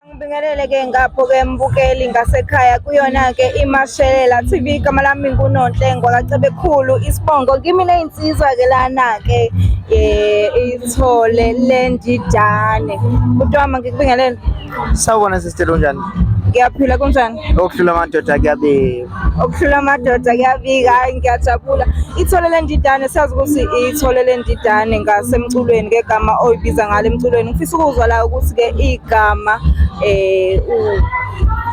Ngibingelele ke ngapho ke mbukeli ngasekhaya kuyona ke iMashelela TV. Igama lami nguNonhle ngwakaCebekhulu, isibongo kimi neyinsizwa ke lana ke ithole lendidane. Bhuti wami, ngikubingelele. Sawubona sister, unjani? Ngiyaphila, kunjani? Okuhlula amadoda kuyabika. Okuhlula amadoda kuyabika, hayi ngiyajabula. Ithole lendidane, siyazi ukuthi ithole lendidane ngasemculweni ngegama oyibiza ngalo emculweni. Ngifisa ukuzwa la ukuthi ke igama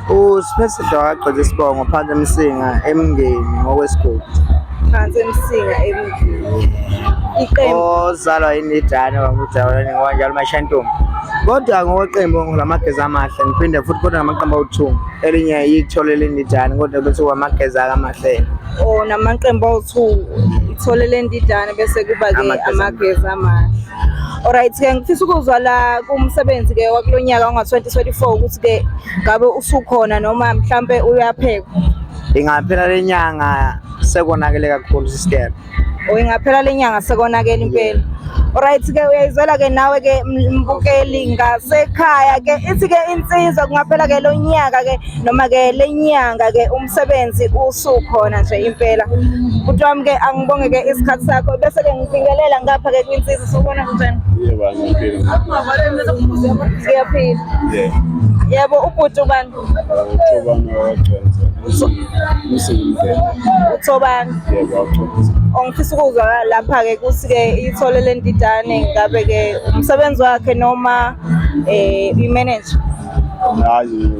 USiphesihle wakagqoza isibongo phansi eMsinga eMngeni ngokwesigodi. Phansi eMsinga eMngeni. Iqembu Ozalwa yinidane wakujabulani ngokanjalo Mashantombi. Kodwa ngokweqembu ngilamageza amahle, ngiphinde futhi kodwa ngamaqembu awu-2. Elinye yithole lendidane kodwa bese kuba amageza amahle. Oh, namaqembu awu-2, ithole lendidane bese kuba ke Amageza. Amageza amahle. Alright ke, ngifisa ukuzwa la kumsebenzi ke wakulo nyaka wango-2024 ukuthi ke ngabe usukhona noma mhlampe uyaphekwa. Ingaphela lenyanga sekonakele kakhulu, sister. O, ingaphela lenyanga sekonakele impela. Alright ke, uyayizwela ke nawe ke mbukeli ngasekhaya ke, ithi ke insizwa kungaphela ke lo nyaka ke noma ke lenyanga ke umsebenzi usukhona nje impela. Bhuti wami ke, angibonge ke isikhathi sakho, bese ke ngibingelela ngapha ke kwinsizwa. Subona, kunjani? Yebo, ngiyaphila. Ngiyaphila. Yeah. Yebo, ubhuti ubani? Uthobani wakagcwenza. Umsingimndeni. Uthobani? Yebo, wagcwenza. Ongifisa ukuzwa lapha ke ukuthi ke ithole lendidane ngabe ke umsebenzi wakhe noma i-manager? Hayi,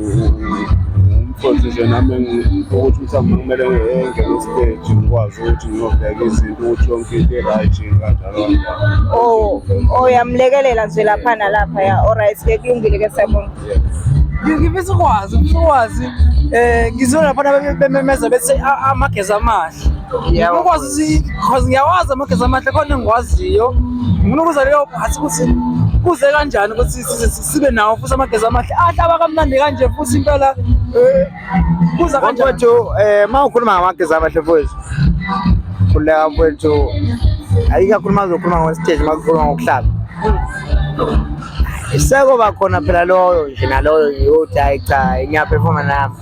umfowethu nje nami ukuthi mhlawumbe kumele ngene stage ngikwazi ukuthi ngiyobheka izinto ukuthi yonke into i-right kanjalo kanjalo. Oh, oyamlekelela nje lapha nalapha ya. Alright ke, kulungile ke, siyabonga. Ngifisa ukwazi, ngizwe lapha bememeza bethi amageza amahle. Yebo. Ukwazi ukuthi cause ngiyawazi amageza amahle, khona engiwaziyo. Ngifuna ukuza leyo part ukuthi kuze kanjani ukuthi sibe nawo futhi amageza amahle ahlaba kamnandi kanje futhi impela, kuza kanjani? Mfowethu, uma ukhuluma ngamageza amahle mfowethu, khululeka mfowethu, ayikakhulu uma uzokhuluma ngo-stage, uma kukhuluma ngokuhlaba. Sekuba khona phela loyo nje naloyo nje uthi hayi cha, ngiyaphefoma nami.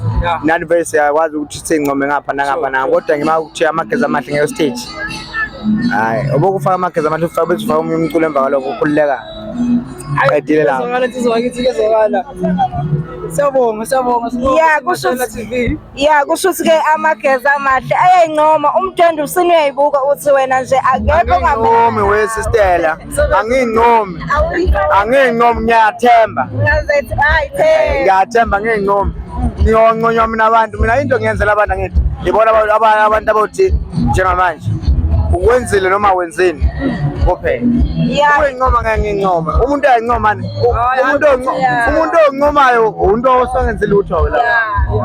Nani vele siyakwazi ukuthi sincome ngapha nangapha nangapha, kodwa ngima ukuthi amageza amahle ngeyo stage. Hayi, obokufaka amageza amahle ufaka bese ufaka omunye umculo emva kwalokho, khululeka. Qedile lapho. Kezwakala insizwa yakithi, kezwakala. Siyabonga, siyabonga. Sibonga. Yeah, kusho Mashela TV. Ya, kusho ukuthi ke amageza amahle ayayincoma umtwende usini, uyayibuka uthi wena nje akekho. Angincomi we sister, angincomi. Angincomi, ngiyathemba. Ngazethi hayi the. Ngiyathemba, ngincomi. Ngiyonconywa mina abantu, mina into ngiyenzela abantu angithi. Ngibona abantu abathi njengamanje ukwenzile noma wenzeni kuphela. Ukuyincoma ngeke ngincome. Umuntu uyayincoma ni. Umuntu oncomayo umuntu osangenzi lutho ke lapho.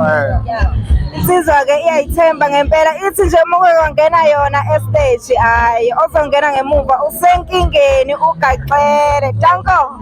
Insizwa ke iyayithemba ngempela, ithi nje uma kuke kwangena yona estage, hayi, ozongena ngemuva usenkingeni, ugaxele. Danko.